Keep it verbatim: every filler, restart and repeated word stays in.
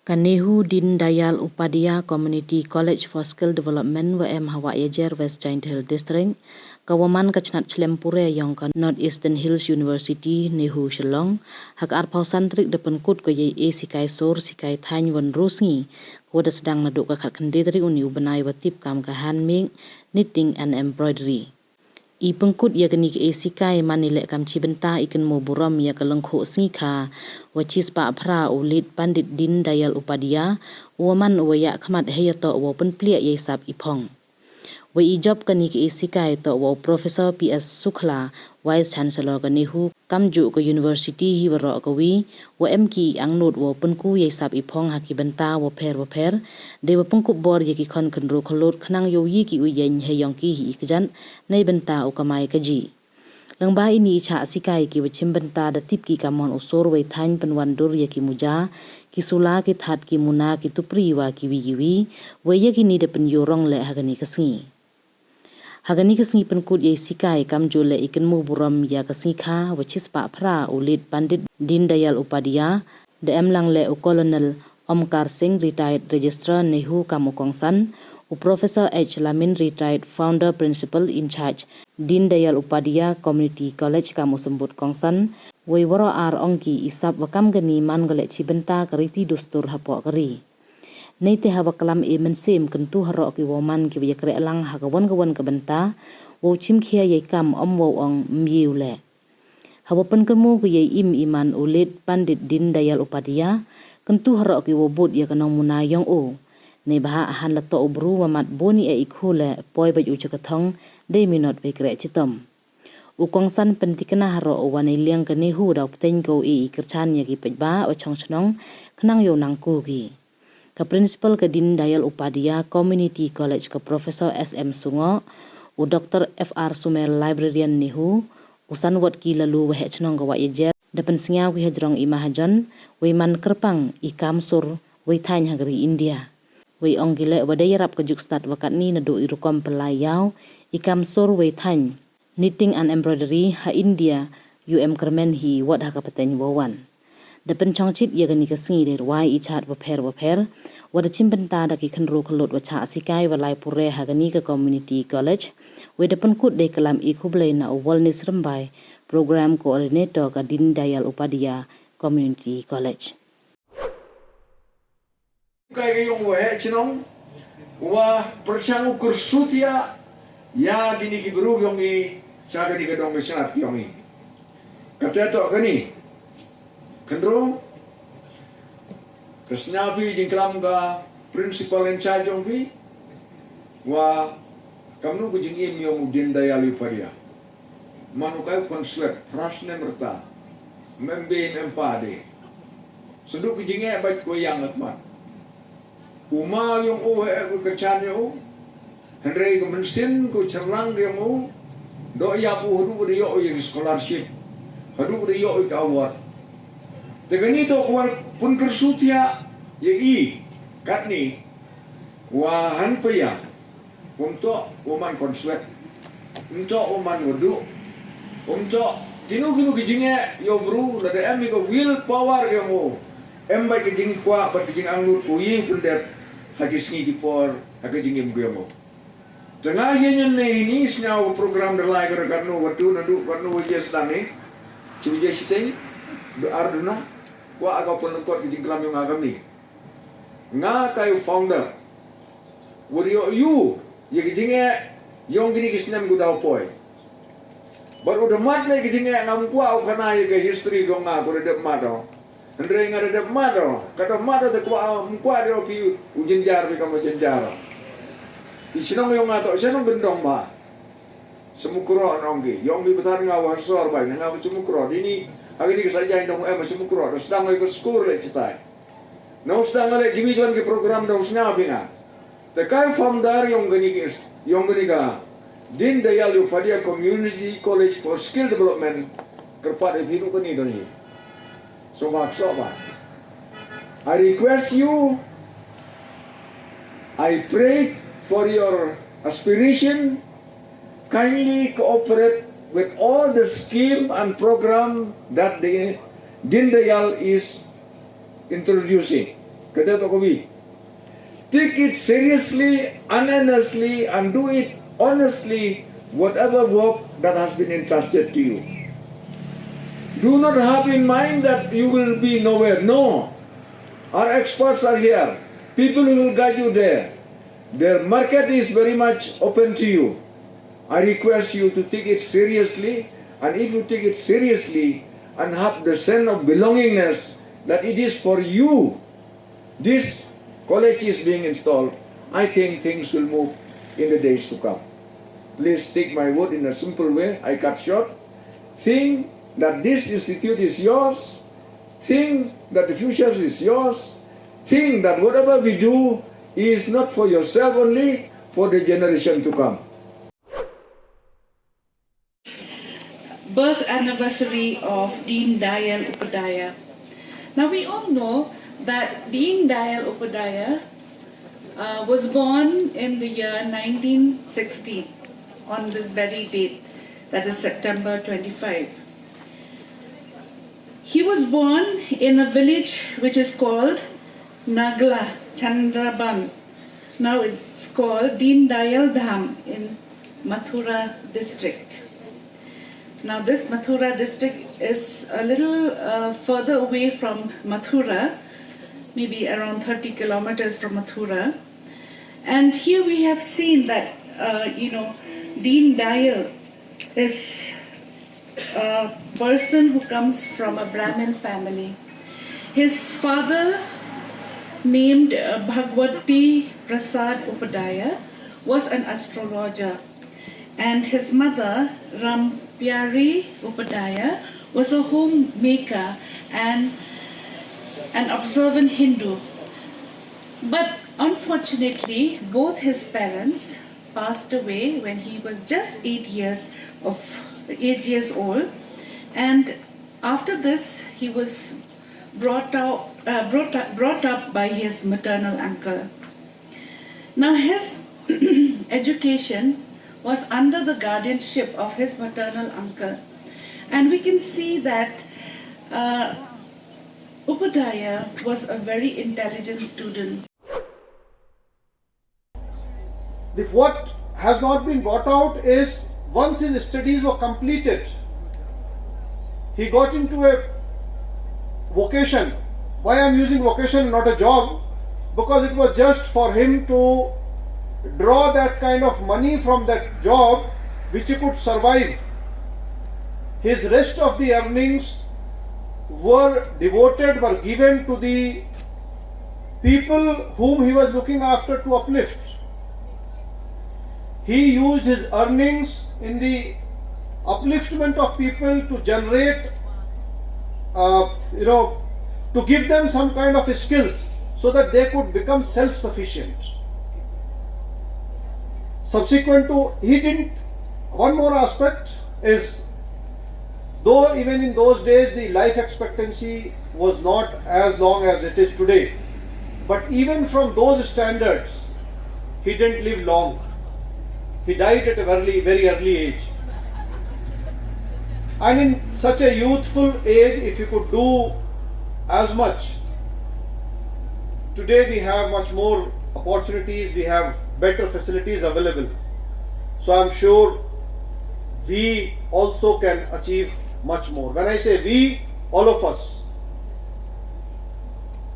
Ka NEHU Deen Dayal Upadhyaya Community College for Skill Development wa em ha Wahiajer, West Jaiñtia Hills District, ka wa man ka chnat chlem pure yong ka North Eastern Hills University, NEHU Shillong, ha ka arphaw san tarik da pynkut ko yei e sikai sor sikai thaiñ wa ynru sngi, ka wa da sdang naduh ka khatkhyndai tarik uni u bnai wa tip kam ka handmade, knitting and embroidery. I pynkut ya kani ka e sikai man i leh kam chibynta i kynmoo burom ya ka lyngkhuh sngi kha wa chispah phra u Late Pandit Deen Dayal Upadhyaya, u wa man u wa yakhmat heiyatoh wow pynpliah yei sap i phong. Wa i jop kani ka e sikai toh wa u Professor P S Sukhla, Vice Chancellor ka NEHU, kamjooh ka University hi waroh kawi, wa em ki i angnud wow pynku yei sap i phong ha ki bynta wapher wapher, dei wa pynkup bor ya ki khon khynroo khyllood khnang yow ye ki u yeng hei yong ki hi i kjat, neibynta u kamai kajih. Lyngba ini i chah sikai ki wa chimbynta da tip ki kamon u sor wei thaiñ pynwandur ya ki muja, ki sula, ki that, ki muna, ki tupri wa kiwi kiwi, wei ya kini da pynyoo rong leh ha kani ka sngi. Ha kani ka sngi pynkut yei sikai kamjooh leh i kynmoo burom ya ka sngi kha wa chispah phra u Late Pandit Deen Dayal Upadhyaya, da em lang leh u Colonel Omkar Singh, Retired Registrar NEHU kam u kongsan, u Professor H Lamin, Retired Founder Principal in Charge Deen Dayal Upadhyaya Community College kam u symbud kongsan, wei waroh ar ong ki i sap wa kam kani man ko leh chibynta ka riti dustur hapoh ka ri. Neite ha wa klam e mynsiem kyntu haroh ki wow man ki wa yakreh lang ha kawon kawon ka bynta, wow chimkhia yei kam, ym wow ong ym ye u leh. Ha wa pynkynmoo ki yei im i man u Late Pandit Deen Dayal Upadhyaya, kyntu haroh ki wow bud ya ka nongmuna yong u. Neibhah hanla toh u bru wa mat bun i e i khu leh poi bait u cha ka thong, dei minot wei kreh chitom. U kongsan pyntikna haroh u wa neiliang ka NEHU daw pteiñ ko i i kyrchan ya ki paidbah wa chong chnong khnang yow nang ku ki. Ka Principal ka Deen Dayal Upadhyaya Community College ka Professor S M Sungoh, u Doctor F R Sumer, Librarian NEHU, u Sanwatki Laloo wa heh chnong ka Wahiajer, da pynsngew ki hajrong i mahajon wei man kyrpang i kam sor wei thaiñ ha ka ri India. Wei ong ki leh wa dei yarap ka juk stad wa katni naduh i rukom pynlai yaw i kam sor wei thaiñ, knitting and embroidery, ha India, yow em kyrmen hi wat ha ka pateng wow wan. Da pynchongchit ya kani ka sngi dei rwai i chad wapher wapher, wa da chimbynta da ki khynroo khyllood wa chah sikai wa lai pure ha kani ka community college, wei da pynkut dei klam i khublei na u Walnis Rymbai, Program Coordinator ka Deen Dayal Upadhyaya Community College. Kai ka yong wa heh chnong, wa pyrshang u kyrsutia ya kini ki bru yong i, cha kani ka dong ka chnat yong i. Kata toh kani. Khynroo, ka sñiaw phi jingklam ka principal in charge yong phi, wa kamnu ka jingim yong u Deen Dayal Upadhyaya. Man u kai u khon swet, phra snem rta. Mem bei mem pa de. Sa du ki jingeh bait ko yang akmat. U ma yong u heh ko kyrchan yong u. Hynrei ka mynsiem ko chyrlang yong u. Doh yap u haduh da yoh ya ki scholarship. Haduh da yoh ya ka award. Te kani toh kwah pynkyrsutia ya i. Katni. Wa han paya. Ym toh wa man khon swet. Ym toh wa man wa duh. Ym toh kino kino ki jingeh yow bru, lada em i ka will power ka yong u. Em bait ka jingkwah bad ka jingangnud ko i pyndep ha ki sngi ki por ha ka jingim ka yong u. Te nga hi ñion ne ini sñiaw ka program da lai ko da katno wa tu naduh katno wa je sdang i. Chi wa je siteng. Du ar du na. Kwah ka pynlengkot ka jingklam yong nga kamni. Nga tai u founder. Wa da yoh u ya ki jingeh yong kini ki snem ko daw poi. Bad u da mat le ki jingeh, ngam kwah u khana ya ka history yong nga ko da dep mat o. Hynrei nga da dep mat o. Ka da mat o da kwah, ym kwah de o phi u jynjar phi kam u jynjar. I chnong yong nga toh chnong kyndong ba. Symukroh nong ki. Yong phi bthan nga wa sor ba nga wa Symukroh. Dini ha kini ki sajai nong em Symukroh. Da sdang le ka skur le chitai. Nong sdang le kiwi wan ki program nong sñiaw phi nga. Te kai founder yong kani ki, yong kani ka Deen Dayal Upadhyaya Community College for Skill Development, kyrpad i phi du kani doni. So ba, so ba. I request you, I pray for your aspiration, kindly cooperate with all the scheme and program that the Deen Dayal is introducing. Kata to ko wi. Take it seriously, earnestly, and do it honestly, whatever work that has been entrusted to you. Do not have in mind that you will be nowhere. No. Our experts are here. People will guide you there. Their market is very much open to you. I request you to take it seriously, and if you take it seriously and have the sense of belongingness that it is for you, this college is being installed, I think things will move in the days to come. Please take my word in a simple way. I cut short. Think that this institute is yours. Think that the future is yours. Think that whatever we do is not for yourself only, for the generation to come. Birth anniversary of Deen Dayal Upadhyaya. Now, we all know that Deen Dayal Upadhyaya, uh, was born in the year nineteen sixteen on this very date, that is September twenty-five. He was born in a village which is called Nagla Chandraban. Now it's called Deen Dayal Dham in Mathura district. Now this Mathura district is a little, uh, further away from Mathura, maybe around thirty kilometers from Mathura. And here we have seen that, uh, you know, Deen Dayal is a person who comes from a Brahmin family. His father, named, uh, Bhagwati Prasad Upadhyaya, was an astrologer, and his mother, Rampyari Upadhyaya, was a homemaker and an observant Hindu. But unfortunately, both his parents passed away when he was just eight years of, eight years old, and after this he was brought out, uh, brought up, brought up by his maternal uncle. Now his education was under the guardianship of his maternal uncle, and we can see that, uh, Upadhyaya was a very intelligent student. The, what has not been brought out is, once his studies were completed, he got into a vocation. Why I'm using vocation, not a job? Because it was just for him to draw that kind of money from that job which he could survive. His rest of the earnings were devoted, were given to the people whom he was looking after to uplift. He used his earnings in the upliftment of people to generate, uh, you know, to give them some kind of skills so that they could become self-sufficient. Subsequent to, he didn't, one more aspect is, though even in those days the life expectancy was not as long as it is today, but even from those standards, he didn't live long. He died at a very, very early age. And in such a youthful age, if you could do as much, today we have much more opportunities, we have better facilities available. So I'm sure we also can achieve much more. When I say we, all of us,